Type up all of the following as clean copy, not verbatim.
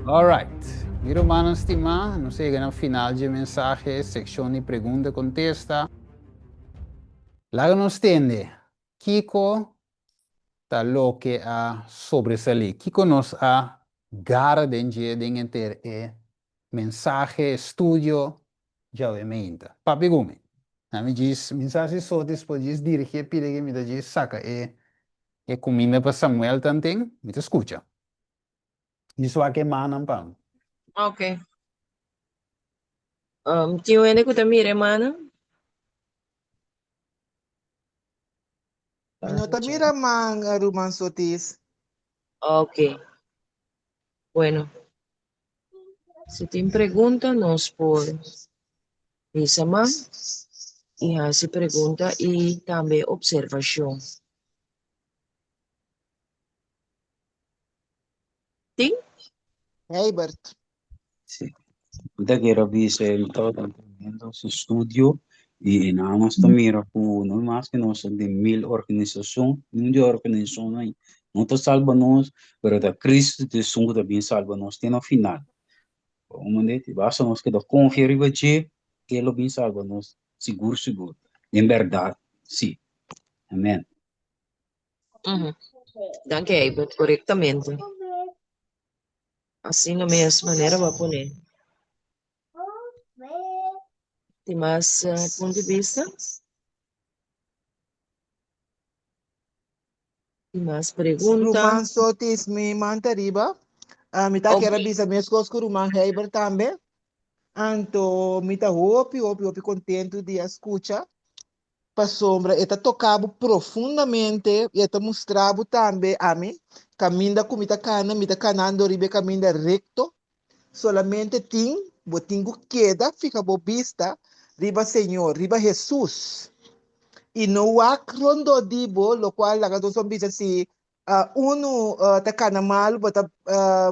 Alright. Mi rumannan stimá, nos a yega na final dje mensahe, sekshon di pregunta i kontesta. Laga nos tende kiko ta loke a sobresalí, kiko nos a gara den dje den henter e mensahe, e studio djawe meinta. Papia ku mi. Na mi djis, mi sa si Sotis por djis dirigí e pida ke mi ta djis saka e e kuminda pa Samuel tanten, mi ta skucha. Djis wak e mannan pa mi. Ok. Um, tin un hende ku ta mira e mannan? Mi no ta mira man, ruman Sotis. Ok. Bueno. Si tin pregunta nos por bisa man i hasi pregunta i tambe observashon. Tin? Heibert. Sí. Mi ta kere bisa e mi tabata tremendo su studio i nan nos ta mira ku no mas ke nos ta den mil organisashon, niun di e organisashonnan ei no ta salba nos, pero ta Cristo ta esun ku ta bin salba nos te na final. Bo mende? Basta nos keda konfia riba dje, e lo bin salba nos sigur sigur, den bèrdat, sí. Amen. Danki Eibert, korektamente. Asina mes manera bo a pone. Tin mas punto di bista? Tin mas pregunta? Ruman Sotis, mi man ta riba. Ah, mi ta kier a bisa meskos ku ruman Heber tambe. Anto mi ta hopi, hopi, hopi kontentu di a skucha pasobra e ta toka bo profundamente i e ta mustra bo tambe ami kaminda ku mi ta kana, mi ta kanando riba e kaminda rekto, solamente tin bo tin ku keda fiha bo bista riba Señor, riba Hesus i no wak rondó di bo lokual laga nos a bisa si Unu ta kana malu, bo ta,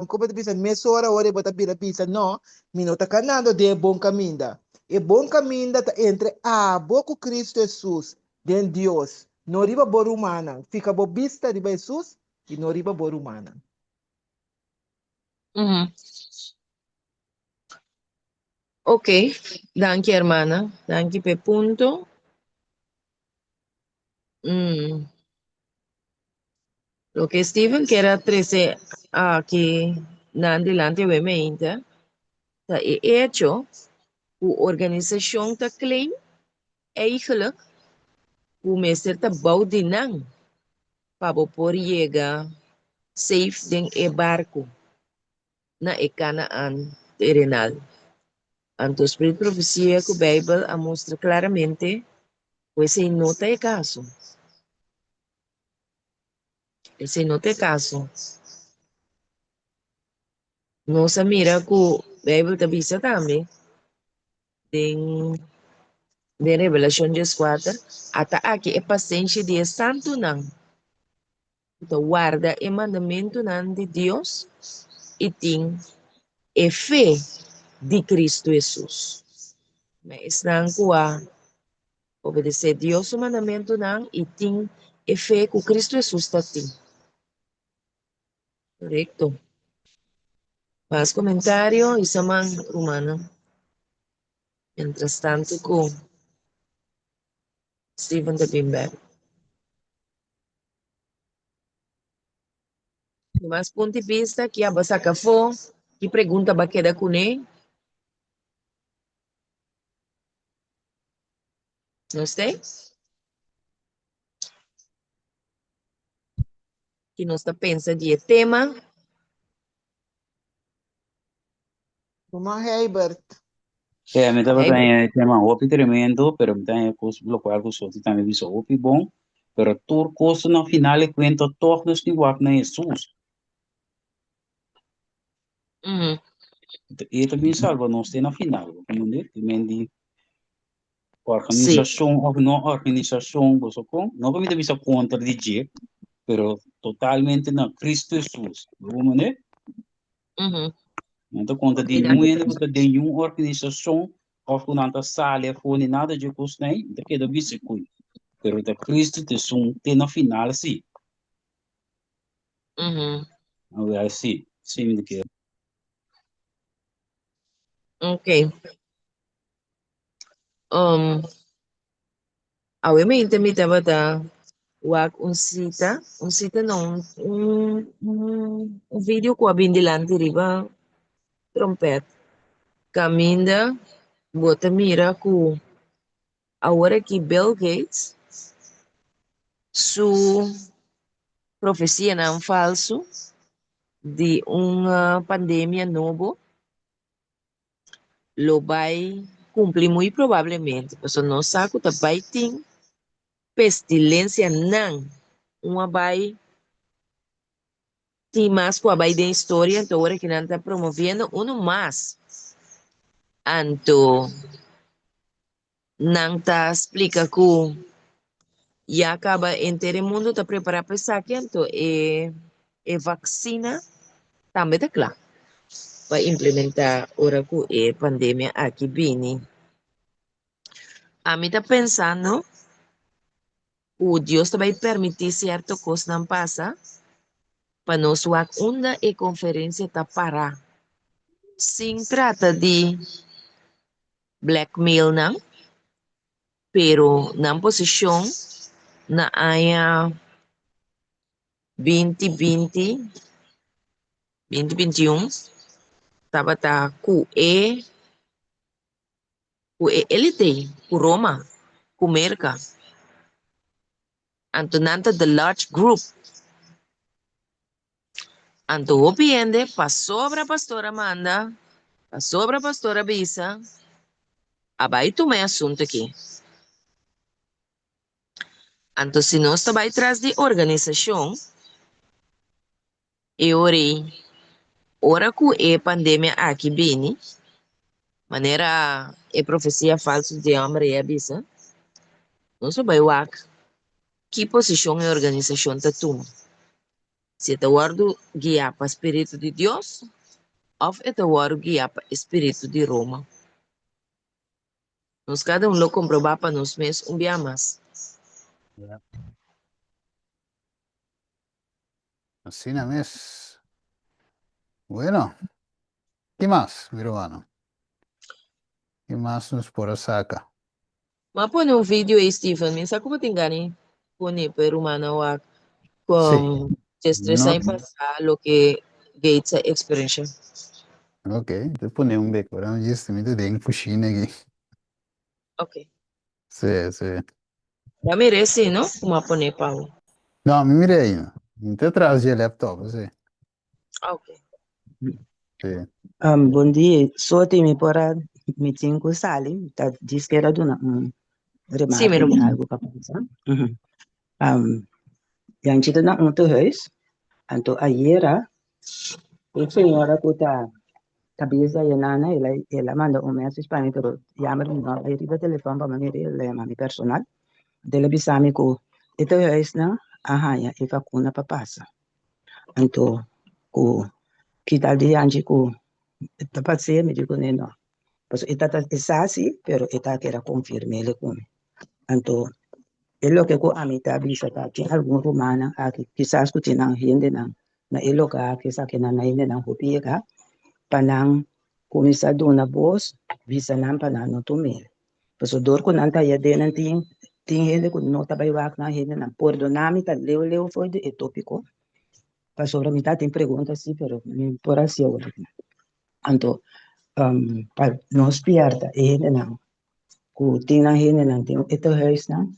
kon bo ta bisa, mesora ora bo ta bira bisa, no, mi no ta kanando den e bon kaminda. E bon kaminda ta entre abo ku Kristu Hesus den Dios, no riba bo rumannan. Fika bo bista riba Hesus i no riba bo rumannan. Ok, danki hermana, danki p'e punto. Mm. Loke Steven kier a trese aki nan dilanti awe meinta ta e echo ku organisashon ta claim eigenlijk ku mester ta bou di nan pa bo por yega safe den e barku. na e Kanaan terenal. Anto Spirit Profesia ku Beibel a mustra klaramente ku esei no ta e kaso. Esei no ta e kaso. Nos a mira ku Beibel ta bisa tambe den den Revelashon dieskuater, Ata aki e pasenshi di e santunan. ku ta warda e mandamentunan di Dios i tin e fe di Kristu Hesus. Ma esnan ku a obedesé Dios su mandamentunan i tin e fe ku Kristu Hesus ta tin. Korekto. Mas komentario, Isaman, rumannan? Mientrastantu ku Steven ta bin bèk. Di mas punto di bista, ki aba saka afó? Ki pregunta aba keda kuné? Nos te? Ki nos ta pensa di e tema? Ruman Heibert. Sí, mi tabata haña e tema hopi tremendo, pero mi ta haña kos lokual ku Soti tambe bisa hopi bon, pero tur kos na final e kuenta tòg nos tin wak na Hesus. E ta bin salba nos te na final, bo komprende? Te men di organisashon òf no organisashon, boso kon? No ku mi ta bisa kontra di dje, pero totalmente na Kristu Hesus, bo komprende? No ta konta di niun hende ku ta den niun organisashon òf ku nan ta sali afó ni nada dje kosnan ei, mi ta keda bisa ku. Pero ta Cristo ta esun te na final sí. Awel sí, sí mi ta kere. Ok. Um, awe mente mi tabata wak un cita, un cita no, un, un, un, un video ku a bin dilanti riba trompet. Kaminda bo ta mira ku awor aki Bill Gates su profesianan falsu di un pandemia nobo lo bai cumpli muy probablemente, pasobra nos sa cu ta bai tin pestilencianan, un a bai tin mas cu a bai den historia, anto ora cu nan ta promoviendo uno mas, anto Nan ta splika ku ya kaba henter e mundu ta prepará pa esaki, anto e e vaksina tambe ta kla pa implementá ora ku e pandemia aki bini. Ami ta pensando ku Dios ta bai permití sierto kosnan pasa pa nos wak unda e konferensia ta pará sin trata di blackmail nan, pero nan posicion na aña 2020, 2021 tabata cu e cu e elite, cu Roma, cu Merca. Anto nan ta the large group. Anto hopi hende pasobra pastor a manda, pasobra pastor a bisa, a bai tuma e asunto aki. Anto si nos ta bai tras di organisashon, e ora ei, ora ku e pandemia aki bini, manera e profesia falsu di e hòmber ei a bisa, nos lo bai wak ki posishon e organisashon ta tuma. Si e ta wòrdu guiá pa spiritu di Dios òf e ta wòrdu guiá pa e spiritu di Roma. Nos kada un lo komprobá pa nos mes un bia mas. Asina mes. Bueno, ki mas, mi rumannan? Ki mas nos por a saka? M'a pone un video ei Steven, mi sa ku bo tin gana di pone pa e rumannan wak kon djes tres No. aña pasá loke Gates a eksperensha. Ok, te pone un bek, ora mi djis mi ta den kushina aki. Ok. Sí, sí. Bo a mir'é sí, no? Ku m'a pone pa bo. No, mi mir'é ainda. Mi ta tras dje laptop, sí. Ok. Sí. Um, bon dia. Soti mi por a mi tin ku sali, mi ta djis kera duna un Sí, mi remarke di ruman. algu ku a pasa. Ujú. Um, Janchi ta na un tehuis, anto ayera un señora ku ta kabes di ayinana, el a el a manda un message pa mi, pero jammer mi no a bai riba telefòn pa mi mira, el a yama mi personal. Anto el a bisa mi ku e tehuisnan a haña e vakuna pa pasa. Anto ku ki tal di Angie ku ta pas'é mi di kuné no. Pasobra e ta e sa si pero e ta keda konfirm'é ku mi. Anto e loke ku ami ta bisa ta tin algun rumannan aki kisas ku tin nan hendenan na e loka esaki nan hendenan hopi yega pa nan kuminsá duna bos bisa nan pa nan no tum'é. Pasobra dor ku nan ta yad'é nan tin tin hende ku no ta bai wak nan hendenan. Pordoná mi ta leu leu for di e tópiko pasobra mi ta tin pregunta si pero mi por hasi awor. Anto pa nos spièrta e hendenan ku tin nan hendenan den e tehuisnan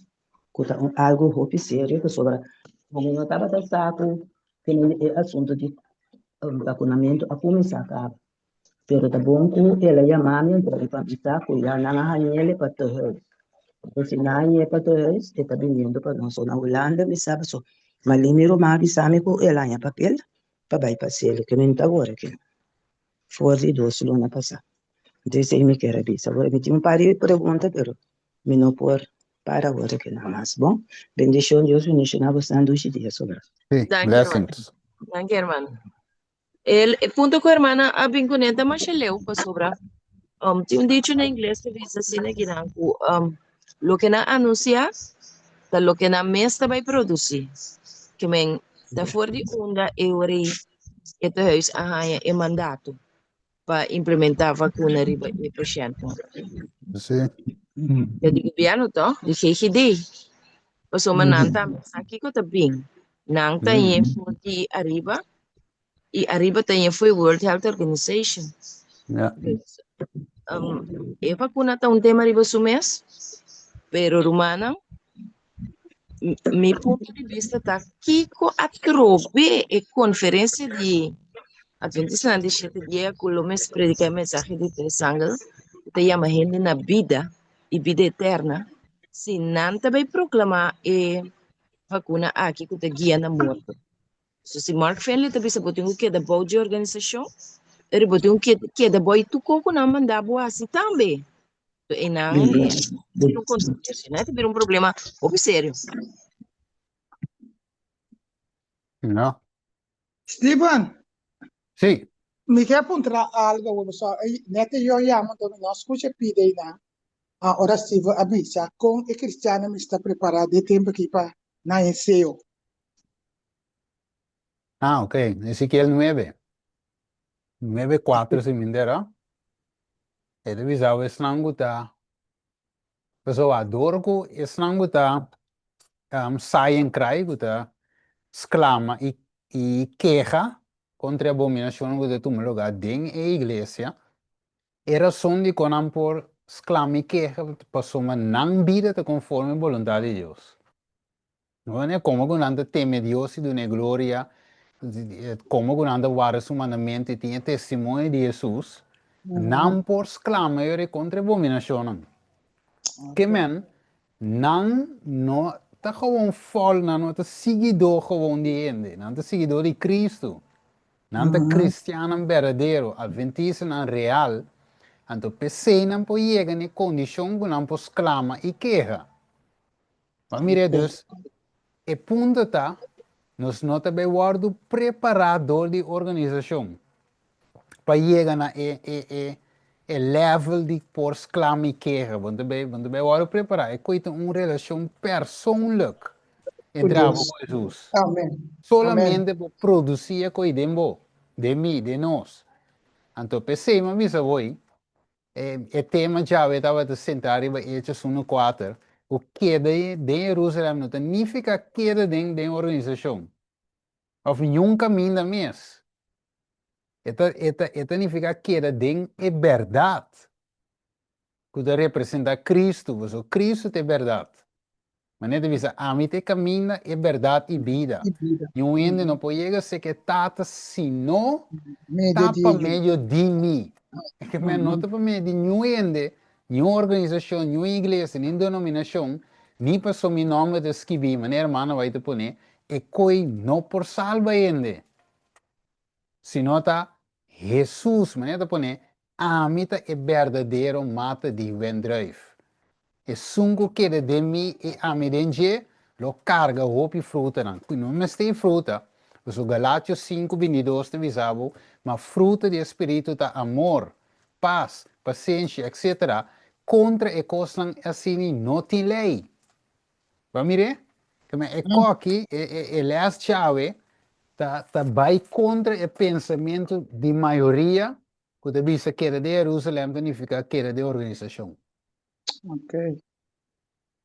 ku ta un algu hopi serio pasobra mi no tabata sa ku e asuntu di bakunamentu a kuminsá kaba. Pero ta bon ku el a yama mi anto mi pa bisa ku ya nan a hañ'el pa tehuis. Anto si nan a hañ'é pa tehuis e ta biniendo pa nos. So na Hulanda mi sa paso Malin mi ruman a bisa mi ku el a haña papel pa bai pa selo ke mi no ta awor aki for di dos luna pasá. Anto esei mi kier a bisa. Awor mi tin un par di pregunta pero mi no por para awor aki nan mas. Bon, bendishon Dios bendishoná bosnan dushi dia sobra. Sí, Danki, hermano. blessings. Danki, hermano. El, e punto ku hermana a bin kuné ta masha leu pasobra um, tin un dicho na ingles ta bisa asina kinan ku um, loke nan anunsiá ta Ta loke nan mes ta bai produsí. Ke men ta for di unda e ora ei e tehuis a haña e mandato pa implementá vakuna riba e pashèntnan. Sí. Ta di gobièrnu tòg, di GGD. Pasobra nan tambe sa kiko ta bin. Nan ta hañ'é for di ariba i ariba ta hañ'é for di World Health Organization. Ja. Dus, e vakuna ta un tema riba su mes, pero rumannan, mi punto di bista ta kiko a trobe e konferensia di Adventistanan di shete dia ku lo mes prediká e mensahe di tres angel ku ta yama hende na bida i bida eterna, si nan ta bai proklamá e vakuna aki ku ta guia na morto. So si Mark Finley ta bisa bo tin ku keda bou dje organisashon, pero bo tin ku keda bou i tur kos ku nan manda bo hasi tambe. So einan bira un kontroversia, no? Ta bira un problema hopi serio. No. Steven. Sí. Mi ke puntra algo awor, pasobra net e yon yama anto mi no skucha pidi einan. Ora Steven a bisa kon e kristiannan mester prepara den tempu aki pa nan enseo. Ah, ok. Ezekiel nuebe. Nuebe kuater si mi entera. E ta bisa bo esnan ku ta pasobra dor ku esnan ku ta sai en krai ku ta sklama i i keha kontra e abominashonnan ku ta tuma lugá den e iglesia, e rason dikon nan por sklama i keha pasobra nan bida ta konforme boluntat di Dios. Bueno, komo ku nan ta teme Dios i dun'é gloria, komo ku nan ta warda su mandamentu i tin e testimonio di Hesus, nan por sklama yori kontra e abominashonnan. Ke men, nan no ta gewoon fòl, nan no ta siguidó gewoon di hende, nan ta siguidó di Kristu. Nan ta kristiannan berdadero, adventistanan real, anto p'esei nan por yega na e kondishon ku nan por sklama i keha. Bo a mira dus, e punto ta, nos no ta bay wordo prepara door di organisacion pa yega na e e e e level di por sclama y keha. Bo no ta bay, bo no ta bay wordo prepara. E coy ta un relacion persoonlijk entre abo cu Jesus. Amen. Solamente bo produci e coy den bo, den mi, den nos. Anto p'esey mi a bisa bo hoy, E tema djawe tabata sentrá riba Hechos unu kuater, ku keda den Jerusalèm no ta nifiká keda den den organisashon òf niun kaminda mes. E ta e ta e ta nifiká keda den e bèrdat ku ta representá Kristu, pasobra Kristu ta e bèrdat. Manera ta bisa, Ami ta e kaminda, e bèrdat i bida. Niun hende no por yega seka e Tata si no ta pa medio di mi. E ke men no ta pa medio di niun hende, niun organisashon, niun iglesia, niun denominashon, ni pasobra mi nòmber ta skibí, manera hermano White ta pone, e koi no por salba hende. Sino ta Hesus, manera ta pone, Ami ta e berdadero mata di wendruif. Esun ku keda den mi i ami den dje, lo karga hopi frutanan. Ku no mester e fruta, pasobra Galatio sinku bintidos ta bisa bo, Ma fruta di e spiritu ta amor, pas, pasenshi, etsetera, kontra e kosnan asini no tin lei. Bo a mir'é? Keme e koki, e e e lès djawe, ta ta bai kontra e pensamentu di mayoria ku ta bisa keda den Jerusalèm ta nifiká keda den organisashon. Ok.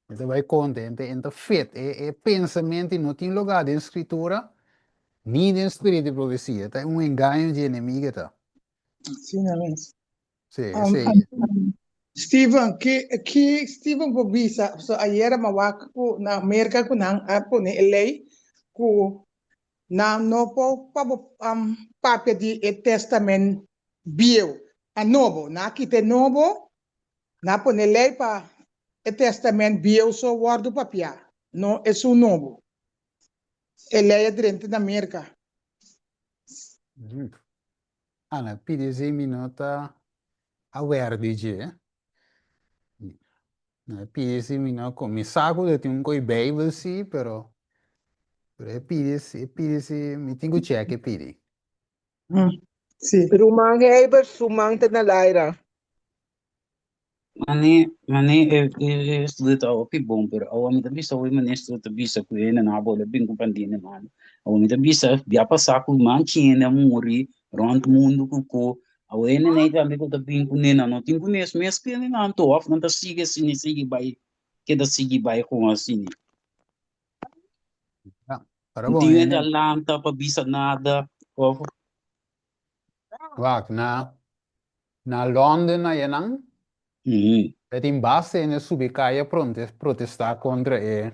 E ta bai kontra, e ta e ta fit. E e pensamentu no tin lugá den Skritura ni den spiritu di profesia. Ta un engaño di enemigu e ta. Asina mes. Sí, esei. Steven, ki ki Steven por bisa? So ayera mi a wak ku na Merka ku nan a pone e lei ku nan no por pa bo papia di e testament bieu a nobo. Nan a kita e nobo, nan a pone lei pa e testament bieu so wòrdu papiá, no esun nobo. E lei a drenta na Merka. Ana pidi esei mi no ta aware di dje. Na pidi esei mi no kon. Mi sa ku ta tin un koi Bijbel si, pero pero e pidi e pidi si mi tin ku check e pidi. Si. Ruman Heber su man ta na laira. Mane, mane e, e, e estudio ta hopi bon, pero awa mi ta bisa hoy mane estudio ta bisa ku hende na bole bin ku pandemia malo. Awa mi ta bisa bia pasa ku manchi hende a muri rond mundo ku ko. Awa hende nei tambe ku ta bin ku nena no tin ku nes mes ku hende nan to of nan ta sigui asina sigui bai keda sigui bai kon asina. Ja, pero No bon, tin hende hende a lanta pa bisa nada of Wak, na na London ayanan, Mhm. ta tin basta hende subi kaya pronte protestá kontra e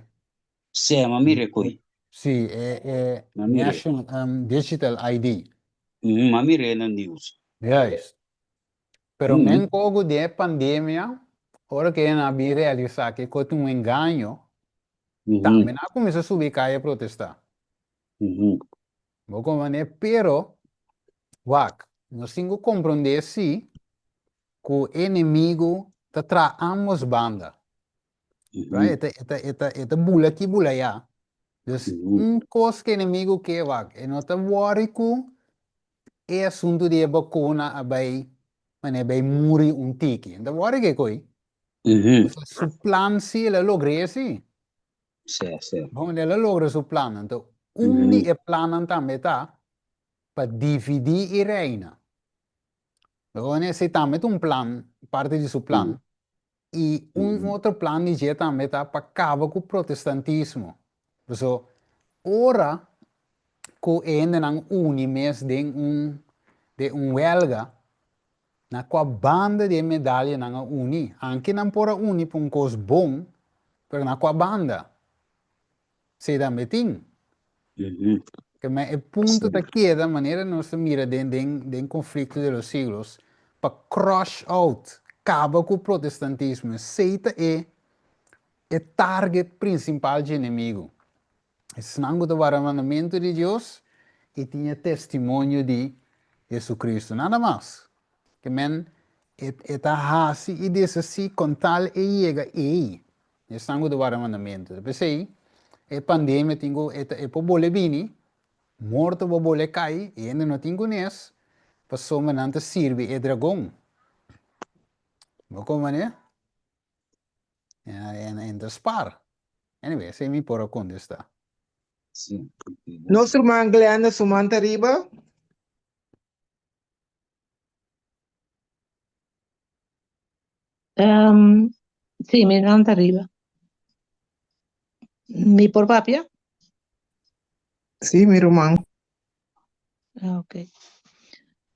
Sè, ma mira koi. Sí, e e Ma mira. National um, Digital ID. Mhm, ma mira na news. Juist. Pero Mhm. men kogo den e pandemia, ora ke nan a bin realisá ke kos tin un engaño, Mhm. tambe nan a kuminsá subi kaya protestá. Mhm. Bo komprendé? Pero, wak, nos tin ku komprendé sí ku e enemigu ta traha ambos banda. Right? E ta, e ta, e ta, e ta bula aki, bula ayá. Dus, un kos ku e enemigu ke, wak, e no ta wòri ku e asuntu di e bakuna a bai, manera bai muri un tiki. E no ta wòri ku e koi. Pasobra su plan sí el a logr'é sí. Sí, sí. Bon, el a logra su plan. Anto, un di e plannan tambe ta pa dividí i reina. Bon, esei tambe ta un plan, parti di su plan. I un otro plan di dje tambe ta pa kaba ku protestantismo. Paso, ora ku e hendenan uni mes den un den un wèlga, Na kua banda di e medalia nan a uni? Anke nan por a uni pa un kos bon, pero na kua banda? Esei tambe tin. Ke men e punto ta keda, manera nos ta mira den den den Conflicto de los Siglos, pa crush out, kaba ku protestantismo. Esei ta e e target prinsipal dje enemigu. Esnan ku ta warda mandamentu di Dios i tin e testimonio di Jesucristo. Nada mas. Ke men e e ta hasi i deshasí kon tal e yega ei. Esnan ku ta warda mandamentu. Ta p'esei e pandemia tin ku e ta e por bole bini, morto por bole kai, e hende no tin kunes, pasobra nan ta sirbi e dragon. Bo komprende? En en ta spar. Anyway, esei mi por a kontestá. Sí. Nos ruman Glenda su man ta riba. Um, sí, mi man ta riba. Mi por papia? Sí, mi ruman. Ah, ok.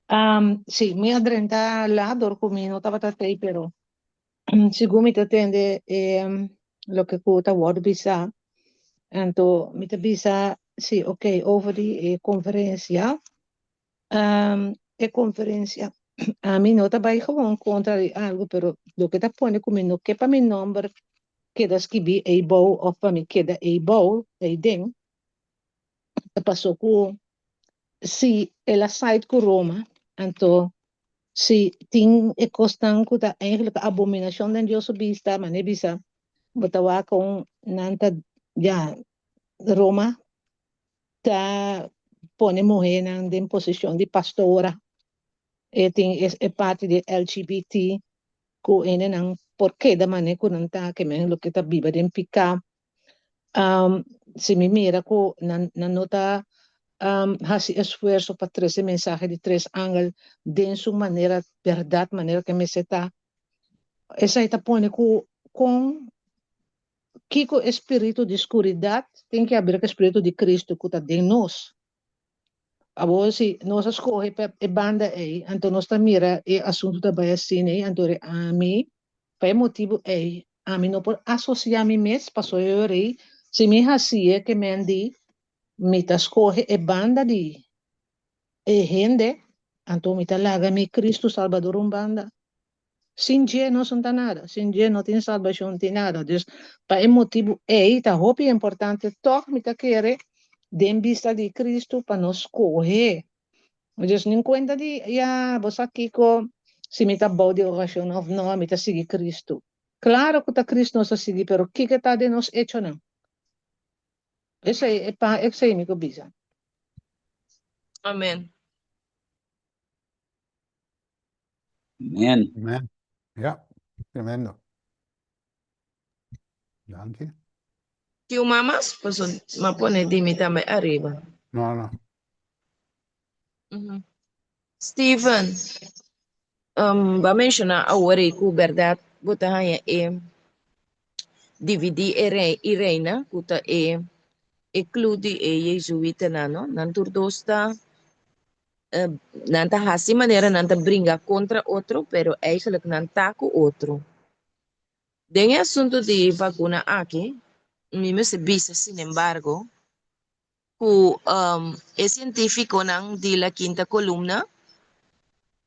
Um, sí, mi a drenta la dor ku mi no tabata tei, pero segun mi ta tende e loke ku ta wòrdu bisá, anto mi ta bisa, sí, ok, over di e konferensia, e konferensia, ami no ta bai gewoon kontra di algu, pero loke ta pone ku mi no ke pa mi nòmber keda skibí eibou òf pa mi keda eibou, eiden, ta pasó ku si el a side ku Roma, anto si tin e kosnan ku ta eigenlijk abominashon den Dios su bista, manera bisa bo ta wak kon nan ta ya Roma ta pone muhénan den posishon di pastora, e tin e parti di LGBT ku hendenan por keda manera ku nan ta, ke men loke ta biba den piká. Si mi mira ku nan nan no ta hasi esfuerso pa trese mensahe di tres angel den su manera bèrdat, manera ku e mester ta, esei ta pone ku kon kiko e spiritu di skuridat tin ke haber ku e spiritu di Kristu ku ta den nos. Awor si nos a skohe pa e banda ei, anto nos ta mira e asuntu ta bai asina ei, anto ami, pa e motibu ei, ami no por asosiá mi mes pasobra e ora ei, si mi hasié ke men di mi ta skohe e banda di e hende, anto mi ta laga mi Kristu Salbador un banda. Sin dje nos no ta nada, sin dje no tin salbashon, tin nada. Dus pa e motibu ei ta hopi importante tòg mi ta kere den bista di Kristu pa nos skohe. Dus nin kuenta di ya bo sa kiko si mi ta bou di orashon òf no, mi ta sigui Kristu. Klaro ku ta Kristu nos ta sigui pero kiko ta den nos echonan? Esei e pa esei mi ku bisa. Amen. Amen. Amen. Ja. Tremendo. Danki. Tin mamas? Paso m'a pone di mi tambe ariba. No, no. Mhm. Steven, um, ba menciona awor ei ku berdad bo ta haña e DVD e rei i reina ku ta e e clue di e Jezuïtanan, no? Nan tur dos ta eh, nan ta hasi manera nan ta bringa kontra otro, pero eigenlijk nan ta ku otro. Den e asuntu di vakuna aki, mi mester bisa sinembargo ku e sientifikonan di La Quinta Columna,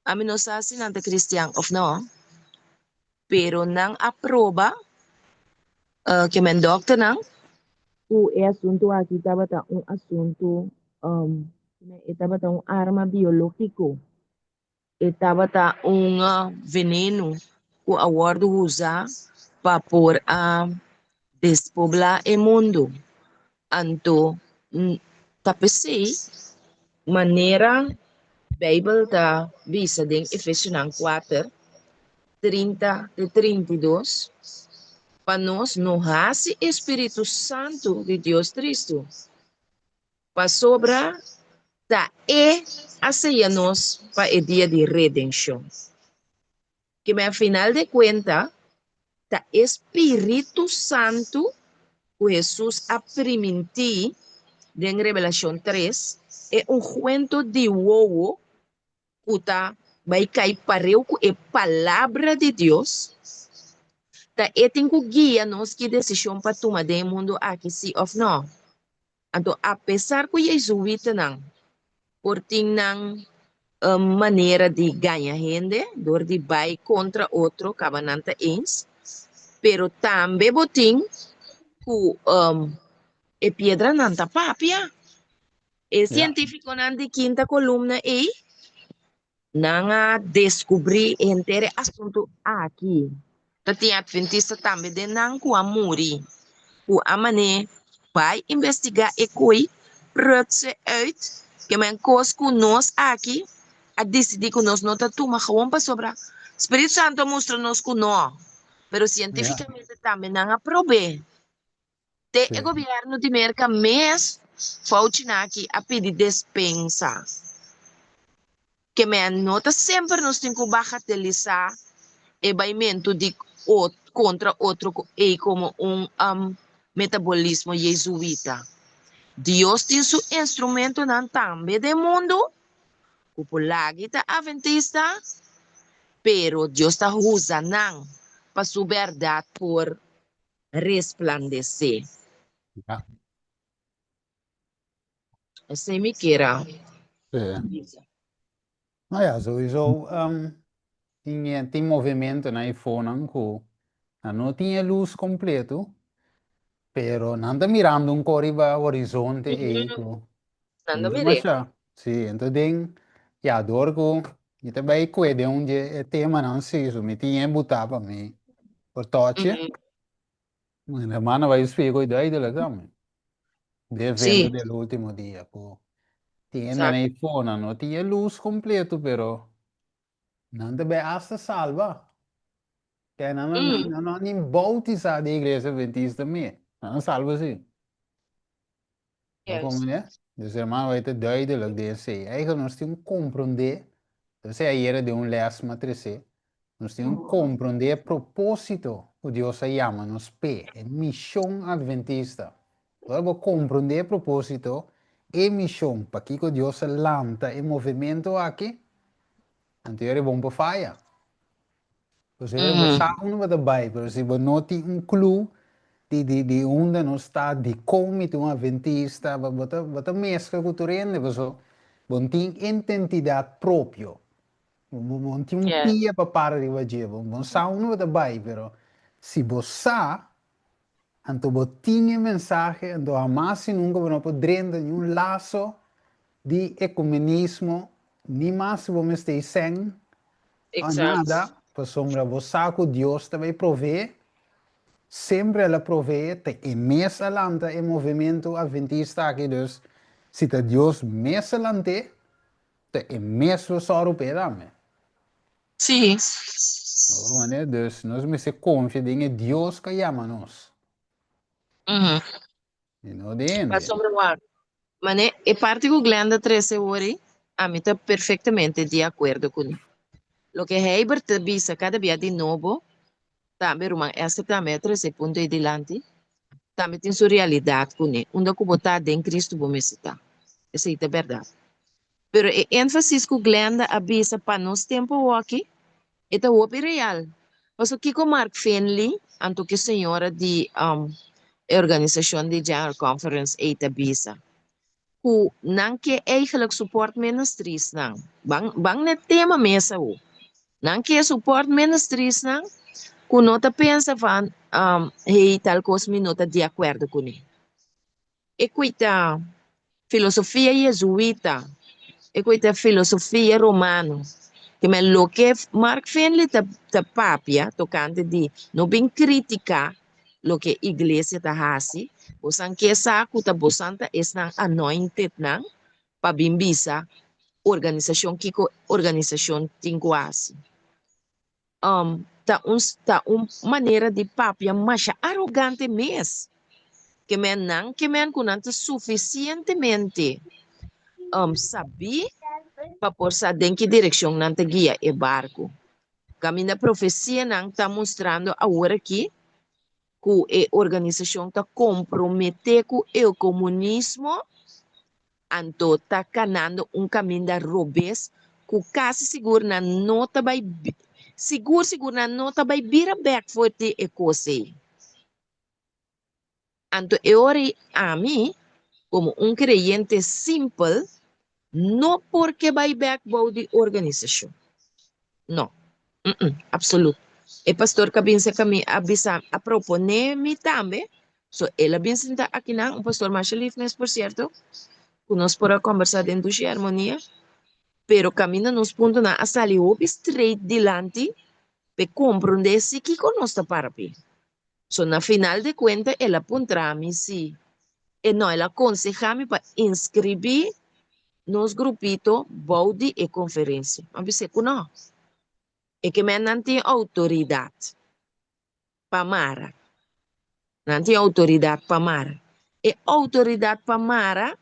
ami no sa si nan ta kristian òf no, pero nan a proba ke men dòkternan ku e asuntu aki tabata un asuntu, e tabata un arma biológiko. E tabata un venenu ku a wòrdu usa pa por a despoblá e mundu. Anto ta p'esei manera Beibel ta bisa den Efesionan kuater, 30 te 32, pa nos no hasi e spiritu santu di Dios tristu. Pasobra ta E a seya nos pa e dia di redenshon. Keme a final de kuenta, ta e spiritu santu ku Hesus a primintí den Revelashon tres, e unguento di wowo ku ta bai kai pareu ku e Palabra di Dios, ta E tin ku guia nos ki desishon pa tuma den e mundu aki, sí òf nò. Anto apesar ku jezuïtanan por tin nan manera di gaña hende dor di bai kontra otro kaba nan ta eens, pero tambe bo tin ku e piedranan ta papia. E sientífikonan di kinta kolumna ei Nan a deskubrí henter e asuntu aki. Ta tin atventista tambe den nan ku a muri, ku a man'é bai investigá e koi, prutse uit ke men kos ku nos aki a disidí ku nos no ta tuma gewoon pasobra Spiritu Santu a mustra nos ku no, pero sientífikamente tambe nan a prob'é. Te e gobierno di Merca mes Fauci naki a pidi despensa. Ke men no ta semper nos tin ku bagatelisa e baimentu di kontra otro ei komo un metabolismo jezuita. Dios tin su instrumentonan tambe den mundu ku por lagi ta aventista, pero Dios ta usa nan pa su bèrdat por resplandesé. Ja. Esei mi kier a bisa. No ja, sowieso um, tin, eh, tin movimento na iPhonenan ku nan no tin e luz completo, pero nan ta mirando un ko riba horizonte ei ku Nan ta Mucho mir'é. masha. Sí, entonces den, ja, door ku mi ta bai kue den un dje e temanan sí, so mi tin e butá pa mi por toche. Mi hermano bai spiego i duidelijk tambe. De evento del último dia ku tin hende na ifo, nan no tin e luz completo, pero nan ta bai hasta salba. Kaya nan no, nan no ni bautisa den iglesia adventista me. Nan a salba sí. Como ne? Dus hermano, bai ta duidelijk den esei. Eigenlijk nos tin comprende, esei ayera den un les m'a trece, nos tin comprende e propósito ku Dios a yama nos p'e, e mishon adventista. Ora bo comprende e propósito, e mishon, pakiko Dios a lanta e movimento aki, anto yora e bon pa faya. Pasobra bo sa unda bo ta bai, pero si bo no tin un clue di di di unda nos ta, dikon mi ta un adventista, bo bo ta bo ta mezcla ku tur hende, paso bo no tin identidad propio, bo bo bo no tin un pia pa para riba dje, bo bo no sa unda bo ta bai, pero si bo sa, anto bo tin e mensahe, anto hamas y nunca bo no por drenta niun laso di ecumenismo, ni mas si bo mester sèn o nada, pasobra bo sa ku Dios ta bai provee, semper el a provee, ta e mes a lanta e movimento adventista aki, dus si ta Dios mes a lant'é, ta e mes lo sòru p'e tambe. Sí. Manera, dus nos mester konfia den e Dios ku a yama nos. I no den hende. Pasobra wak, mane e parti ku Glenda trese awor ei, ami ta perfektamente di akuerdo kuné. Loke Heibert ta bisa kada bia di nobo, tambe ruman Esther tambe a trese e punto ei dilanti, tambe tin su realidat kuné. Unda ku bo ta den Kristu bo mester ta. Esei ta bèrdat. Pero e énfasis ku Glenda a bisa pa nos tempu awoki, e ta hopi real. Pasobra kiko Mark Finley, anto ku e señora di e organisashon di General Conference ei ta bisa? Ku nan ke eigenlijk support ministriesnan. Ban ban na e tema mes awo. Nan ke support ministriesnan ku no ta pensa van, hey, tal kos mi no ta di akuerdo kuné. E kuita filosofia jezuita, e kuita filosofia romano. Ke men loke Mark Finley ta ta papia tokante di no bin kritika loke iglesia ta hasi, bosan ke sa ku ta bosan ta esnan anointed nan pa bin bisa organisashon kiko organisashon tin ku hasi. Um, ta un, ta un manera di papia masha arogante mes. Ke men nan ke men ku nan ta sufisientemente um, sabí pa por sa den ki direkshon nan ta guia e barku. Kaminda profesianan ta mustrando awor aki ku e organisashon ta komprometé ku e komunismo, anto ta kanando un kaminda robes ku kasi sigur nan no ta bai sigur sigur nan no ta bai bira bèk for di e kos ei. Anto e ora ei ami, komo un kreyente simpel, no por ke bai bèk bou di organisashon. No. Mm-mm, absolut. E pastor ku a bin serka mi a bisa, a proponé mi tambe, so el a bin sinta akinan, un pastor masha lif mes por sierto, ku nos por a kombersá den dushi armonia, pero kaminda nos puntonan a sali hopi straight dilanti p'e komprondé si kiko nos ta para p'e. So na final de cuenta el a puntra mi si e no el a conseha mi pa inscribi nos grupito bou di e conferencia. Mi a bis'e cu no. E ke men nan tin autoridad pa mara. Nan tin autoridad pa mara. E autoridad pa mara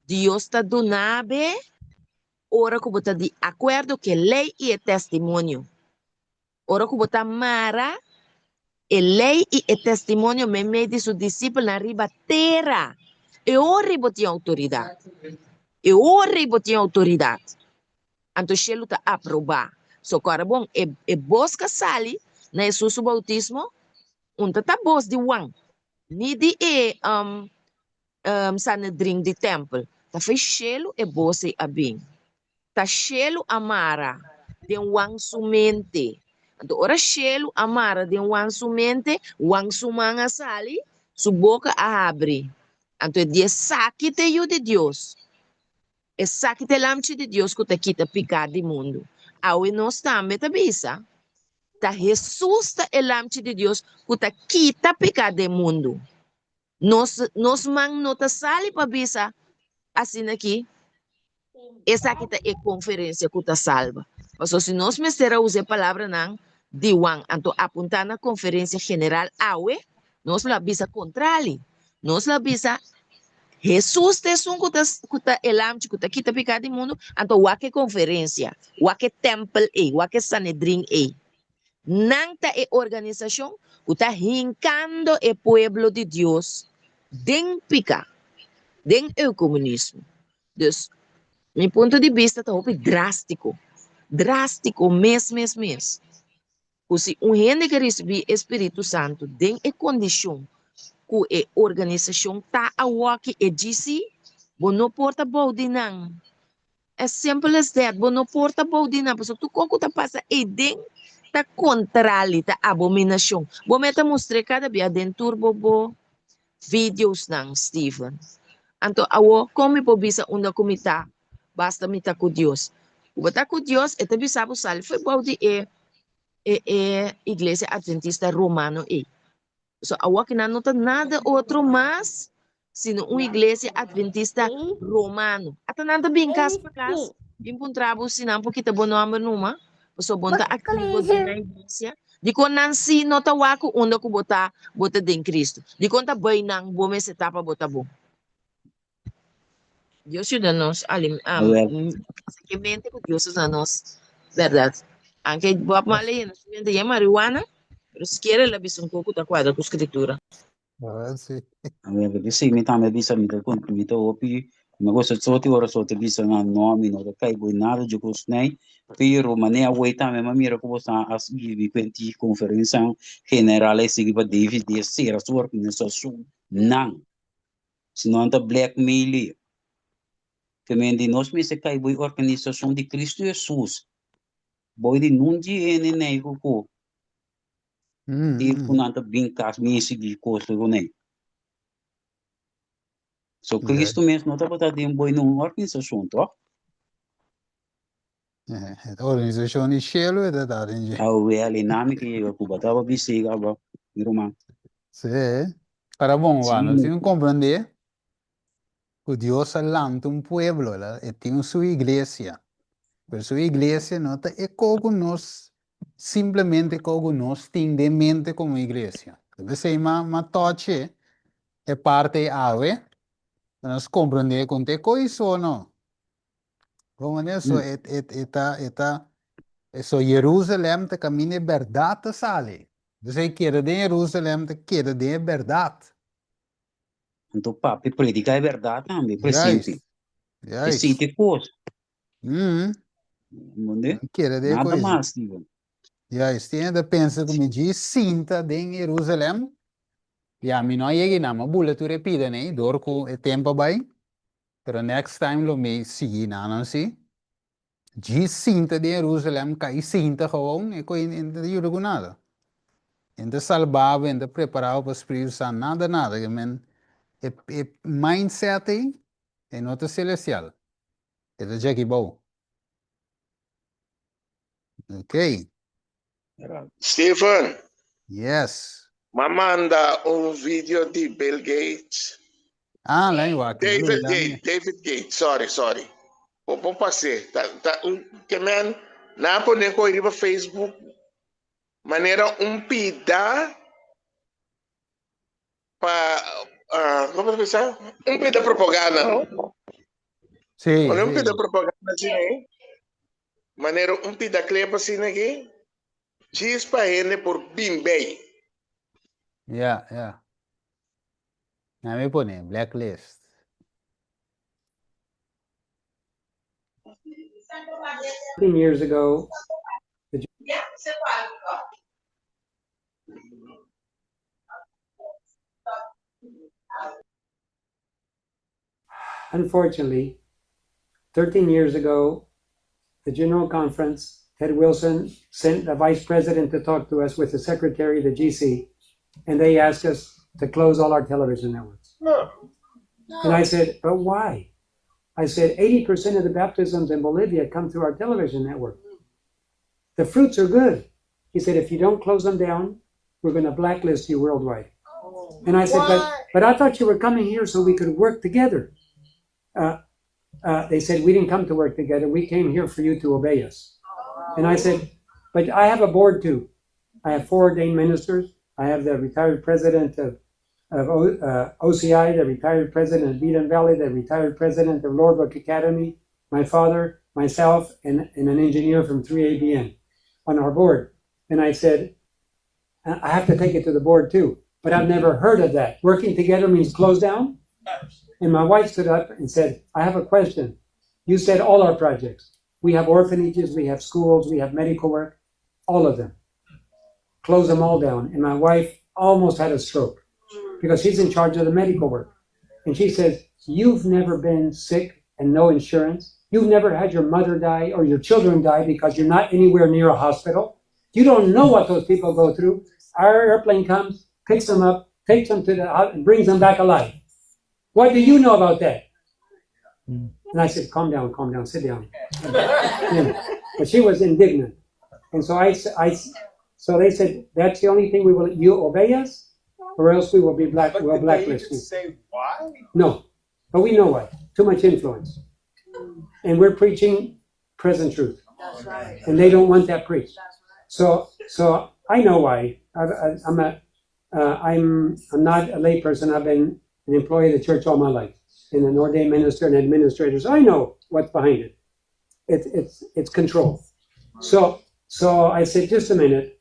Dios ta duna be ora cu bo ta di acuerdo cu e ley y e testimonio. Ora ku bo ta mara e lei i e testimonio meimei di su disipelnan riba tera, e ora bo tin outoridat. E ora bo tin outoridat. Anto shelu ta aprobá. So kòrda bon, e e bos ku a sali na Hesus su boutismo, un ta ta bos di Huan, ni di e Sanedrin di tèmpel. Ta fo'i shelu e bos ei a bin. Ta shelu a mara den Huan su mente. Anto ora shelu a mara den Huan su mente, Huan su man a sali, su boka a habri. Anto e di, Esaki ta e Yu di Dios. Esaki ta e Lamchi di Dios ku ta kita piká di mundu. Awe nos tambe ta bisa, Ta Hesus ta e Lamchi di Dios ku ta kita piká den mundu. Nos, nos man no ta sali pa bisa asina ki esaki ta e konferensia ku ta salba. Pasobra si nos mester a usa e palabranan di Juan anto apuntá na konferensia general awe, nos lo a bisa kontrali. Nos lo a bisa, Hesus ta esun ku ta ku ta e lamchi ku ta kita piká di mundu, anto wak e konferensia, wak e tèmpel ei, wak e Sanedrin ei. Nan ta e organisashon ku ta hinkando e pueblo di Dios den piká, den eukomunismo. Dus, mi punto di bista ta hopi drástiko, drástiko mes mes mes, ku si un hende ke risibí e Spiritu Santu den e kondishon ku e organisashon ta awoki, e GC, bo no por ta bou di nan. As simple as that, bo no por ta bou di nan, pasobra tur kos ku ta pasa eiden ta kontrali, ta abominashon. Bo mester ta mustr'é kada bia den tur bo bo videosnan, Steven. Anto awor, kon mi por bisa unda ku mi ta, basta mi ta ku Dios? Ku bo ta ku Dios, e ta bisa bo sali fo'i bou di e e e iglesia adventista romano ei. So awor ki nan no ta nada otro mas sino un iglesia adventista romano. Ata nan ta bin kas pa kas, bin puntra bo si nan por kita bo nomber numa. Pasobra bo no ta aktivo den nan iglesia? Dikon nan si no ta wak ku unda ku bo ta, bo ta den Kristu? Dikon ta bai nan bo mester ta pa bo ta bon? Dios yuda nos alim Awel. ke mente ku Dios a duna nos bèrdat. Anke bo a mal leyendo su mente yen marihuana, pero sikiera el a bisa un kos ku ta kuadra ku Skritura. Ah, sí. Awel, porque sí, mi tambe bisa, mi ta con, mi ta hopi, mi gosta soti ora soti bisa na no, mi no ta kai boy nada dje kos nei, pero mane awey tambe ma mira ku bo sa a sigui kuenti konferensia general a sigui pa David de sera su organisashon nan. Si no nan ta blackmail e. Ke men di nos mester kai bo e organisashon di Kristu Hesus. Bo di nun di hende nei ku ku di ku nan ta bin kas bin sigui kos ku nei. So Kristu mes no tabata den bo nun organisashon toch? Organisashon di shelu e ta ta den dje. Awel, e nami ke yega Cuba tabata bisí kaba, mi ruman. Sí. Para bon, Sí. wak, nos tin ku komprendé ku Dios a lanta un pueblo, el a, e tin su iglesia. Pero su iglesia no ta e ko ku nos, simplemente ko ku nos tin den mente komo iglesia. P'esei m'a m'a tòch'e e parti ei awe, pa nos komprendé kon ta e ko i so no. Bon manera so e e e ta e ta so Jerusalem ta kaminda e bèrdat ta sali. Dus e keda den Jerusalem ta keda den e bèrdat. Anto papia prediká e bèrdat tambe presente. Juist. E Juist. siti kos. Mm. Entendé? Keda den e Nada kos. mas, Steven. Juist. Tin hende ta pensa ku mi djis sinta den Jerusalem. Ya, mi no a yega einan. Mi a bula tur e pidanan ei dor ku e tempu a bai. Pero next time lo mi sigui nanan si. Djis sinta den Jerusalem kai sinta gewoon e koe no ta yuda ku nada. E no ta salba bo, e no ta prepara bo pa Spiritu Santu, nada nada. Ke men e e mindset ei e no ta celestial, e ta djaki bou. Ok. Steven. Yes. M'a manda un video di Bill Gates. Ah, lei wak. David Gates, David Gates, sorry, sorry. Bo por pas'é. Ta, ta un, ke men, nan a pone koe riba Facebook manera un pida pa, ah, como ta bisa? Un pida propaganda, no? Sí, Pone un sí. pida propaganda asina, eh? Manera un pida klep asina aki, djis pa hende por bin bei. Ja, ja. Na mi pone blacklist. Years ago, the Unfortunately, 13 years ago, the General Conference, Ted Wilson sent the vice president to talk to us with the secretary of the GC, and they asked us to close all our television networks. No. And I said, but why? I said, 80% of the baptisms in Bolivia come through our television network. The fruits are good. He said, if you don't close them down, we're going to blacklist you worldwide. And I said, but, but I thought you were coming here so we could work together. Uh, uh, they said, we didn't come to work together. We came here for you to obey us. And I said, but I have a board too. I have four ordained ministers. I have the retired president of, of o, uh, OCI, the retired president of Eden Valley, the retired president of Lordbrook Academy, my father, myself, and, and an engineer from 3ABN on our board. And I said, I have to take it to the board too. But I've never heard of that. Working together means close down. And my wife stood up and said, I have a question. You said all our projects. We have orphanages, we have schools, we have medical work, all of them. Close them all down. And my wife almost had a stroke because she's in charge of the medical work. And she says, You've never been sick and no insurance. You've never had your mother die or your children die because you're not anywhere near a hospital. You don't know what those people go through. Our airplane comes, picks them up, takes them to the and brings them back alive. What do you know about that? And I said, calm down, calm down, sit down. Yeah. But she was indignant. And so I, I, so they said, that's the only thing we will, you obey us, or else we will be black, But we'll did they blacklist even you. say why? No, but we know why. Too much influence. And we're preaching present truth. And they don't want that preached. So, so I know why. I, am a, I'm, I'm not a layperson. I've been an employee of the church all my life, and an ordained minister and administrator. So I know what's behind it. It's it's it's control. So so I said, just a minute.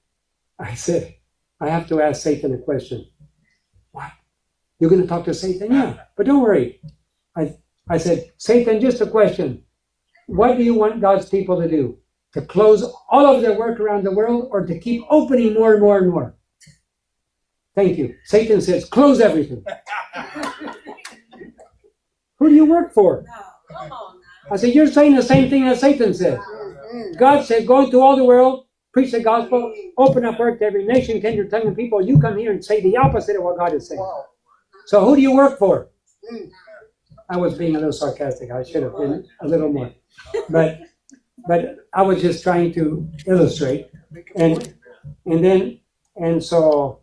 I said, I have to ask Satan a question. What? You're going to talk to Satan? Yeah, but don't worry. I I said, Satan, just a question. What do you want God's people to do? To close all of their work around the world or to keep opening more and more and more? Thank you. Satan says, close everything. Who do you work for? I said, You're saying the same thing as Satan says. God said, Go into all the world, preach the gospel, open up work to every nation, kindred, tongue, and people. You come here and say the opposite of what God is saying. So who do you work for? I was being a little sarcastic. I should have been a little more. But but I was just trying to illustrate. And and then and so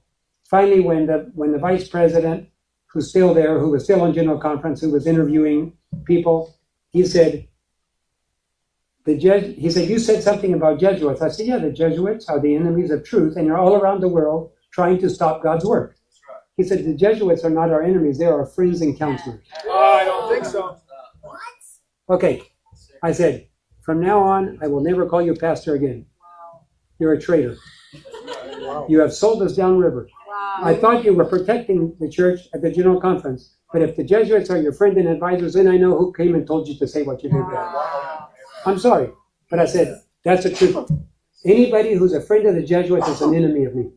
finally when the when the vice president who's still there, who was still on general conference, who was interviewing people, he said, the Jes- he said, you said something about Jesuits. I said, yeah, the Jesuits are the enemies of truth and they're all around the world trying to stop God's work. He said, the Jesuits are not our enemies, they are our friends and counselors. Oh, I don't think so. What? Okay. I said, from now on, I will never call you pastor again. You're a traitor. Wow. You have sold us downriver. I thought you were protecting the church at the general conference, but if the Jesuits are your friend and advisors, then I know who came and told you to say what you did. I'm sorry, but I said, that's the truth. Anybody who's a friend of the Jesuits is an enemy of me,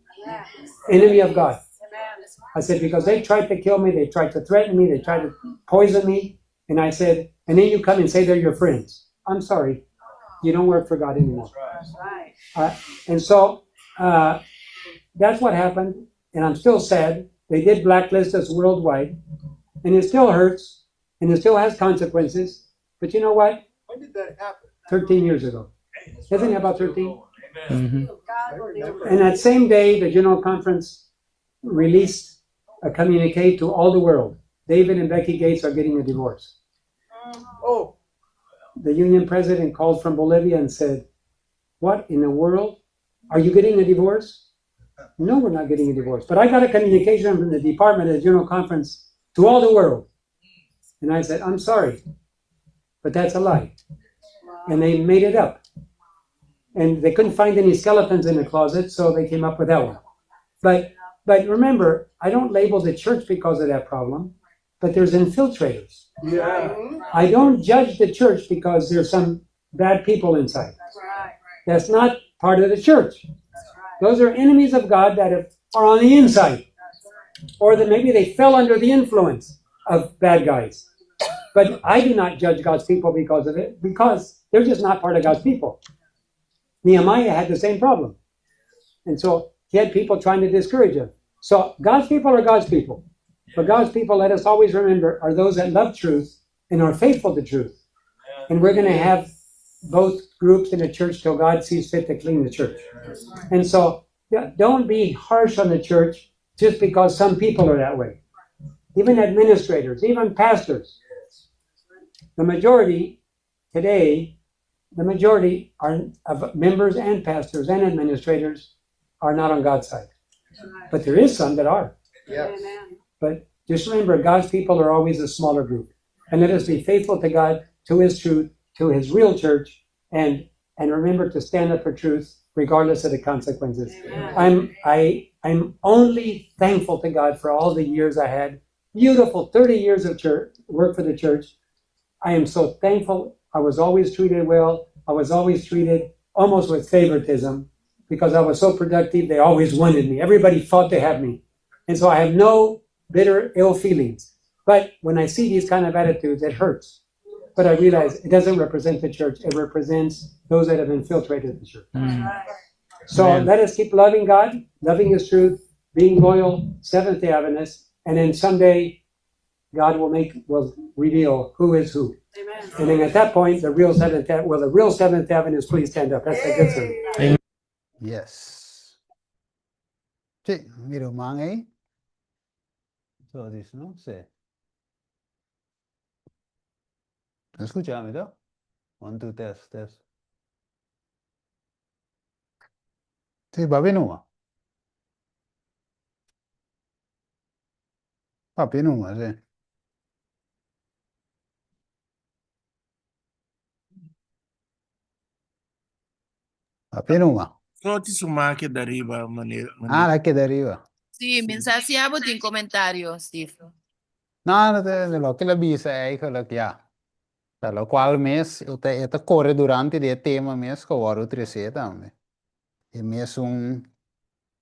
enemy of God. I said, because they tried to kill me, they tried to threaten me, they tried to poison me. And I said, and then you come and say they're your friends. I'm sorry, you don't work for God anymore. And so that's what happened. And I'm still sad. They did blacklist us worldwide. And it still hurts. And it still has consequences. But you know what? When did that happen? 13 years ago. Isn't it about 13? Mhm. And that same day, the General Conference released a communique to all the world. David and Becky Gates are getting a divorce. Oh, The union president called from Bolivia and said, What in the world? Are you getting a divorce? No, we're not getting a divorce. But I got a communication from the department at the General Conference to all the world. And I said, I'm sorry, but that's a lie. And they made it up. And they couldn't find any skeletons in the closet, so they came up with that one. But but remember, I don't label the church because of that problem, but there's infiltrators. yeah. I don't judge the church because there's some bad people inside. That's not part of the church. Those are enemies of God that have, are on the inside, or that maybe they fell under the influence of bad guys. But I do not judge God's people because of it, because they're just not part of God's people. Nehemiah had the same problem. And so he had people trying to discourage him. So God's people are God's people. But God's people, let us always remember, are those that love truth and are faithful to truth. And we're going to have both groups in the church till God sees fit to clean the church. And so yeah, don't be harsh on the church just because some people are that way. Even administrators, even pastors. The majority today, the majority are of members and pastors and administrators are not on God's side. But there is some that are. Yes. But just remember, God's people are always a smaller group. And let us be faithful to God, to His truth, to His real church, and and remember to stand up for truth regardless of the consequences. I'm I I'm only thankful to God for all the years I had. Beautiful 30 years of church work for the church. I am so thankful. I was always treated well. I was always treated almost with favoritism because I was so productive. They always wanted me. Everybody fought to have me. And so I have no bitter, ill feelings. But when I see these kind of attitudes, it hurts. But I realize it doesn't represent the church. It represents those that have infiltrated the church. So Amen. let us keep loving God, loving His truth, being loyal, Seventh Day Adventists, and then someday God will make will reveal who is who. And then at that point, the real Seventh Day, will the real Seventh Day Adventists please stand up? That's a good sermon. Yes. Si, mira, man ei. So this, no? Si. Skucha mi, no? One, two, test, test. Sí, papia numa. Papia numa, sí. Papia numa. Soti su man keda ariba, meneer. Ah, la keda ariba. Sí, mi sa si abo tin comentario, Steve. No, no te, loke la bisa eigenlijk, ja. Ta locual mes, e ta, e ta corre durante di e tema mes ku wòrdu tresé tambe. E mes un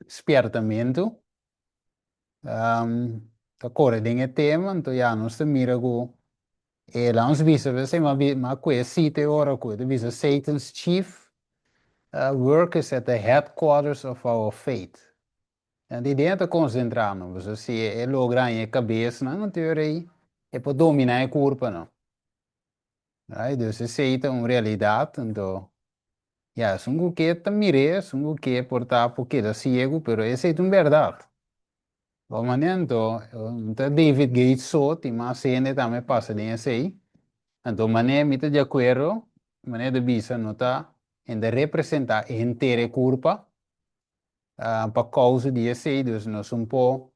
spiertamentu ta corre den e tema, anto ya nos ta mira ku e la nos bisa p'esei m'a bi m'a kue sita e ora ku e ta bisa Satan's chief work is at the headquarters of our faith. Anto e idea ta konsentrá no, pasobra si e logra haña e kabesnan anto e rei e por dominá e kurpanan. Right? Dus esei ta un realidat, anto ya, esun ku ke ta mir'é, esun ku ke por ta por keda siegu, pero esei ta un bèrdat. Bo manera anto, no ta David Gates so, tin mas hende tambe pasa den esei. Anto manera mi ta di akuerdo, manera ta bisa no ta hende representá e henter e kurpa, Pa kousa di esei dus nos un por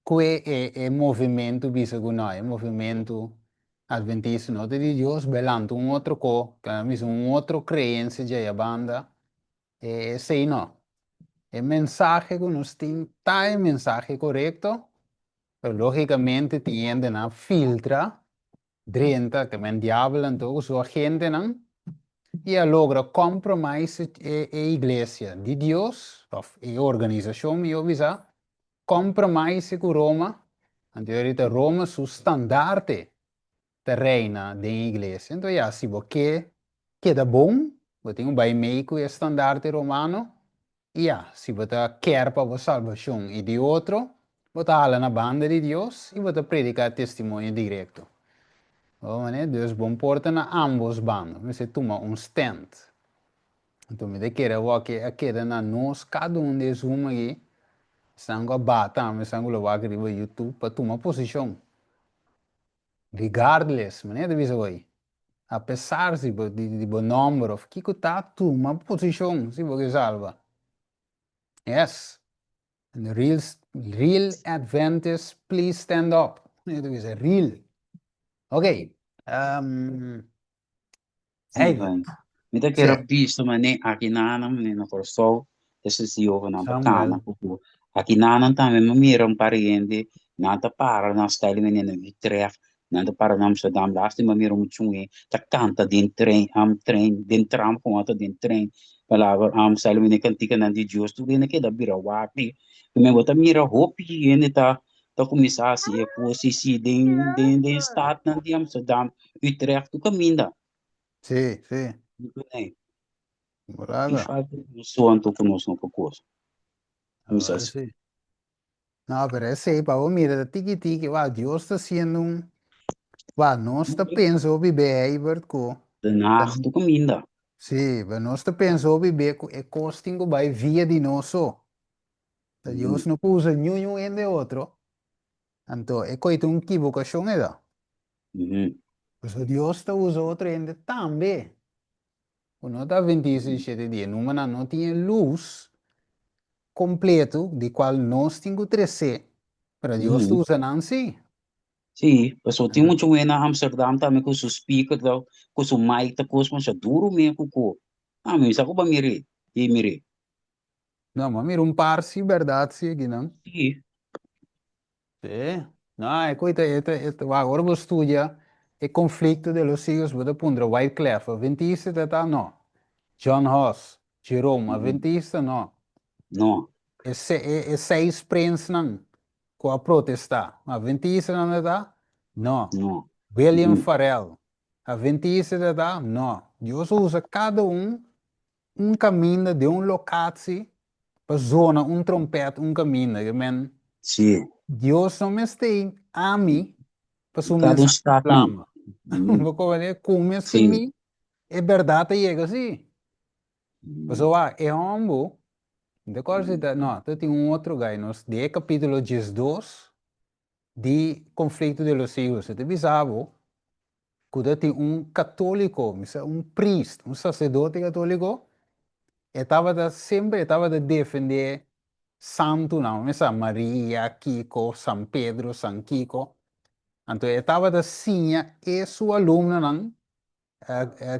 kue e e movimentu bisa ku no e movimentu adventista no ta di Dios belanta un otro ko ke nan bisa un otro kreensia djei abanda e esei no. E mensahe ku nos tin ta e mensahe korekto pero logikamente tin hendenan a filtra Drenta ke men diabel anto ku su agentenan i a logra compromise e e iglesia di Dios of e organisashon mihó bisa compromise ku Roma anto ahorita Roma su standarte ta reina den e iglesia anto ya si bo ke keda bon bo tin ku bai mei ku e standarte romano I ya, si bo ta kier pa bo salbashon i di otro, bo ta hala na banda di Dios i bo ta prediká testimonio direkto. Bo manera, dus bon por ta na ambos banda, bo mester tuma un stand. Anto mi ta kere awor ke a keda na nos kada un di e Zoom aki, esnan ku a baha tambe, esnan ku lo wak riba YouTube, pa tuma posishon. Regardless, manera ta bisa hoy, a pesar si bo di bo nomber of kiko ta, tuma posicion si bo ke salba. Yes. And the real, real Adventist, please stand up. Manera ta bisa, real. Ok. Um, Steven, mi ta kere bisa manera aki nanan manera na Kòrsou esei si yovenan ta kana ku aki nanan tambe mi mira un par di hende nan ta para na stèl manera na Utrecht nan ta para na Amsterdam lastima mi mira un muchachi ta kanta den trein trein den tram komo ta den trein palabra stèl manera kantikanan di Dios tur hende keda bira wak mi bo ta mira hopi hende ta ta kuminsá hasi e kos i si den den den stadnan di Amsterdam, Utrecht, tur kaminda. Sí, sí. Nee. Ki Brada. falta di noson anto ku nos no por kos. Kuminsá Ahora hasi. sí. No, pero esei pa bo mira ta tiki tiki, wou, Dios ta haciendo un, wou, nos ta pensa hopi be, Heibert, ku Den Haag tur kaminda. Sí, pero nos ta pensa hopi be ku e kos tin ku bai via di nos so. Ta Dios no por usa niun un hende otro, anto e koe ta un kibokashon e ta. Pasobra Dios ta usa otro hende tambe ku no ta adventista di shete dia, numa nan no tin e lus kompleto di kual nos tin ku tresé, pero Dios ta usa nan sí. Sí, pasobra tin mucha hende na Amsterdam tambe ku su speaker ta, ku su mic ta kos masha duru me ku ko. Ami mi sa ku bo a mir'é, i mir'é. No, m'a mira un par si berdad si akinan. Sí. Sí. No, e koe ta, e ta, e ta, wak, ora bo studia e conflicto de los siglos, bo ta puntra Wyclef, adventista ta ta? No. John Huss, Jerome, adventista? No. No. E se, e, e seis prensnan ku a protestá, adventistanan ta ta? No. No. William Farel, adventista ta ta? No. Dios a usa kada un Un kaminda den un lokatsi pa zona un trompèt un kaminda. Ke men Sí. Dios no mester ami pa su Kada un mensahe stad nan. plama. Bo komprende? Ku mester Sí. mi e bèrdat ta yega sí. Pasobra wak e hòmber, mi ta kòrda si ta, no, ta tin un otro gai nos den e kapítulo 12 di Conflicto de los Siglos, e ta bisa bo ku ta tin un katóliko, mi sa un priest, un saserdote katóliko. E tabata semper e tabata defendé santunan, mi sa Maria, kiko, San Pedro, San Kiko. Anto e tabata siña e su alumnonan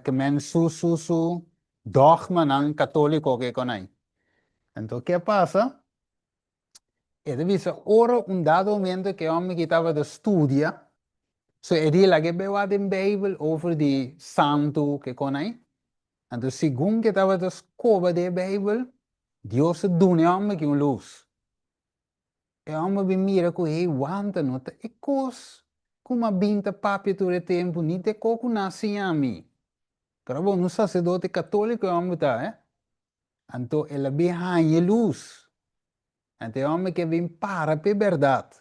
ke men su su su dogmanan katóliko ke kon ai. Anto ke a pasa? E ta bisa ora un dado momento ke hòmber ki tabata studia, so e di laga e bai wak den Beibel over di santu ke kon ai. Anto segun ke tabata skoba den e Beibel, Dios a duna e hòmber ki un lus. E hòmber bin mira ku hey wanta no ta e kos ku m'a bin ta papia tur e tempu ni ta e kos ku nan a siña mi. Pero bon un saserdote katóliko e hòmber ta eh. Anto el a bin haña e lus. Anto e hòmber ke bin para p'e bèrdat.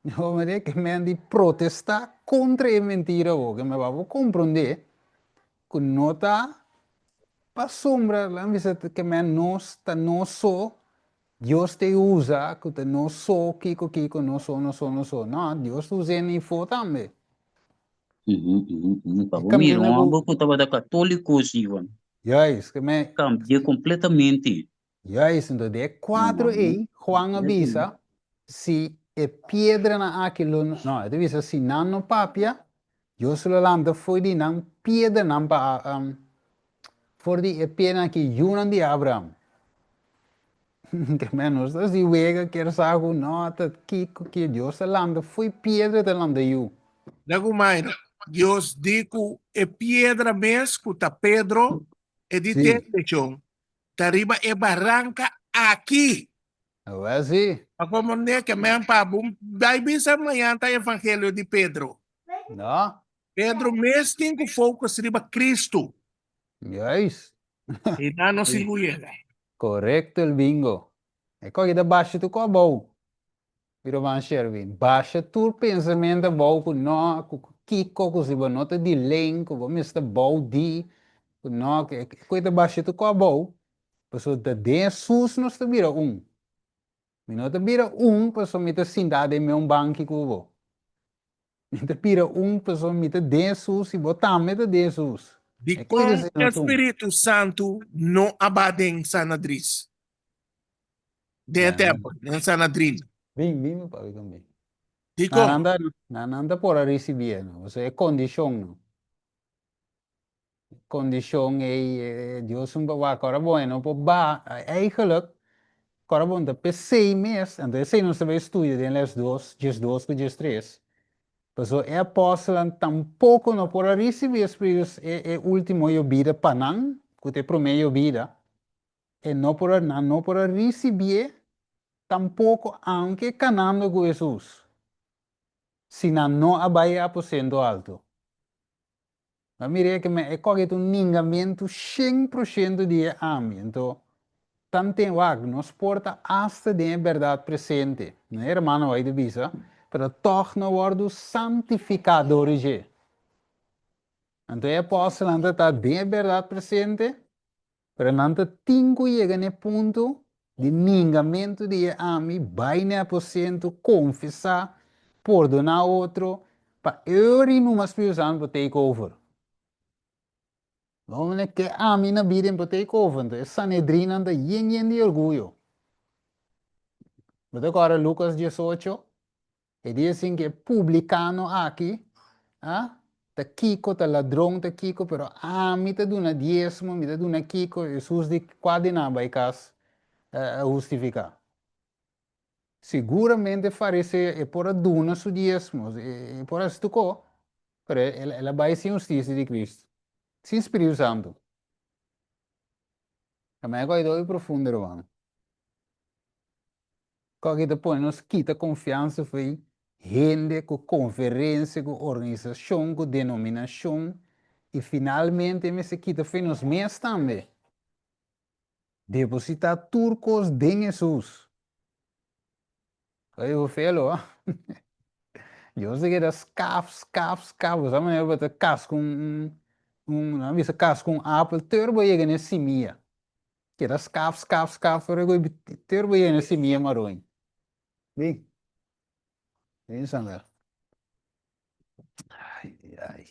E hòmber e ke men di protestá kontra e mentira bo, ke men bo komprondé ku no ta pasobra, laga mi bisa ke men nos ta nos so, Dios ta usa ku ta nos so kiko kiko, nos so, nos so, nos so. No, Dios ta us'é nifó tambe. Pa bo mira un hòmber ku tabata katóliko, Steven. Juist, ke men. Kambia kompletamente. Juist, enton di e kuatro ei, Juan a bisa, si e piedranan aki lo no, no, e ta bisa si nan no papia, Dios lo lanta for di nan piedranan pa, for di e piedranan aki yunan di Abraham. Ke men nos ta si wega kier sa ku no ta kiko ki Dios ta lanta fo'i piedra ta lanta yu. Lagu Mayra, Dios di ku e piedra mes ku ta Pedro e di tende shon ta riba e baranka aki. Awel si. Pa komo ne ke men pa bo bai bisa mañan ta evangelio di Pedro. No. Pedro mes tin ku focus riba Cristo. Juist. I nan no sin yega. Korekto el bingo. E koki ta basha tur ku abou. Mi ruman Sherwin, basha tur pensamentu abou ku no, ku kiko, ku si bo no ta di len, ku bo mester bou di, ku no, e koki ta basha tur ku abou, pasobra ta den Hesus nos ta bira un. Mi no ta bira un pasobra mi ta sinta den meun banki ku bo. Mi ta bira un pasobra mi ta den Hesus i bo tambe ta den Hesus. Dikon e spiritu santu no a ba den Sanadris? Den e tèmpel, den Sanadrin. Bin, bin mi papia kon bin. Dikon? Nan ta, nan ta por a risibí e no, pasobra e kondishon no. Kondishon ei, Dios un por wak ora bon e no por ba, eigenlijk ora bon ta p'esei mes, anto esei nos ta bai studia den les dos, 12 ku 13, pasobra e apòstelnan tampoko no por a risibí e spiritu, e e último yobida pa nan, ku ta e promé yobida, e no por a, nan no por a risibié tampoko aunke kanando ku Hesus, si nan no a bai e aposento alto. Ma mira ke men e koke ta un ningamentu shen por shento di e ami. Anto, tanten wak, nos por ta asta den e bèrdat presente, no e hermano White a bisa, pero tòg no wòrdu santifiká dor di dje. Anto e apòstelnan ta ta den e bèrdat presente, Pero nan ta tin ku yega na e punto di ningamentu di e ami, bai na e aposento, konfesá, pordoná otro, pa e ora i numa Spiritu Santu por take over. Bo mester ke ami na bida por take over, anto e Sanedrinnan ta yen yen di orguyo. Bo ta kòrda Lukas 18? E di asin ku e publikano aki a ta kiko, ta ladron, ta kiko, pero ami ta duna diesmo, mi ta duna kiko, Hesus di kua di nan a bai kas a hustifiká? Siguramente e fariseo e por a duna su diesmo, e por a hasi tur ko, pero el a bai sin hustisia di Kristu, sin Spiritu Santu. Ta mei ku a hopi profundo, ruman. Kòke ta pone nos kita konfiansa fo'i hende ku konferensia, ku organisashon, ku denominashon i finalmente mester kita fo'i nos mes tambe. Depositá tur kos den Hesus. Oye bo felo oh. Dios ta keda skaf, skaf, skaf. Bo sa manera bo ta kaska un, un, nan bisa kaska un apel, tur bo yega na e simia. Keda skaf, skaf, skaf, ora ku tur bo yena simia maroen. Bin. Bin Samuel. Ai, ai.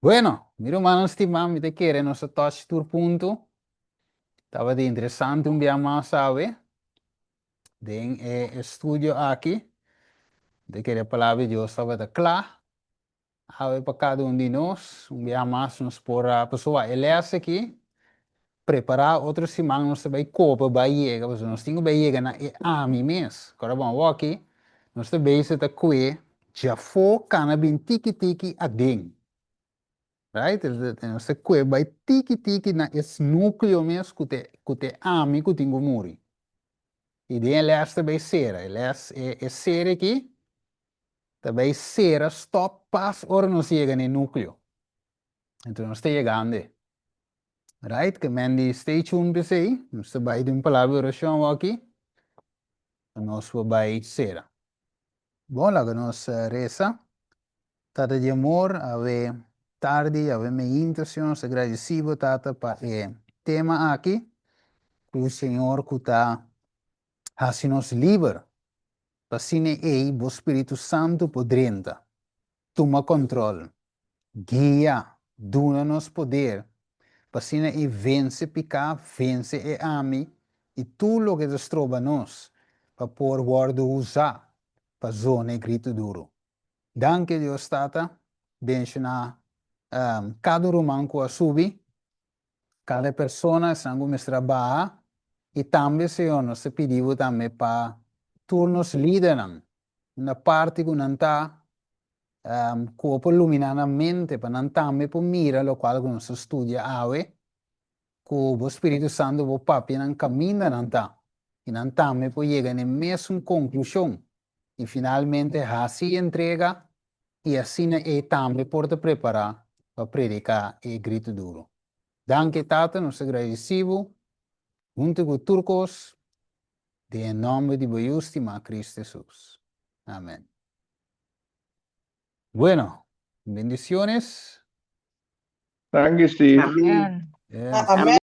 Bueno, mi rumannan stimá, mi ta kere nos a touch tur punto. Tabata interesante un bia mas awe den e estudio aki. Mi ta kere e palabra di Dios tabata kla awe pa kada un di nos. Un bia mas nos por a pasobra e les aki prepará otro siman nos ta bai kopa bai yega pasobra nos tin ku bai yega na e ami mes. Kòrda bon awor aki nos ta bezig ta kue djafó kana bin tiki tiki aden. Right? Nos ta kue bai tiki tiki na e núkleo mes ku ta ku ta e ami ku tin ku muri. I den e les ta bai sera. E les e e serie aki ta bai sera stòp pas ora nos yega na e núkleo. Enton nos ta yegando. Right? Ke men di stay tuned p'esei. Nos ta bai den un palabra di orashon awor aki. Pa nos por bai sera. Bon, laga nos resa. Tata di amor, awe tardi, awe meinta, Señor, nos ta gradisí bo, Tata, pa e tema aki, ku Señor ku ta hasi nos liber, pa asina ei bo Spiritu Santu por drenta, tuma kòntròl, guia, duna nos poder, pa asina ei vense piká, vense e ami i tur loke ta stroba nos pa por wòrdu usá pa zona e gritu duru. Danki Dios Tata, benshoná kada ruman ku a subi, kada persona esnan ku mester a baha, i tambe Señor nos ta pidi bo tambe pa tur nos lidernan, na parti ku nan ta, ku bo por luminá nan mente pa nan tambe por mira lokual ku nos ta studia awe, ku bo Spiritu Santu por papia nan kaminda nan ta, i nan tambe por yega na e mesun konklushon i finalmente hasi e entrega i asina e tambe por ta prepará pa prediká e gritu duru. Danki Tata, nos ta gradisí bo huntu ku tur kos den e nòmber di bo Yu stimá Kristu Hesus. Amen. Bueno, bendiciones. Danki Steve. Amen. Yes. Amen.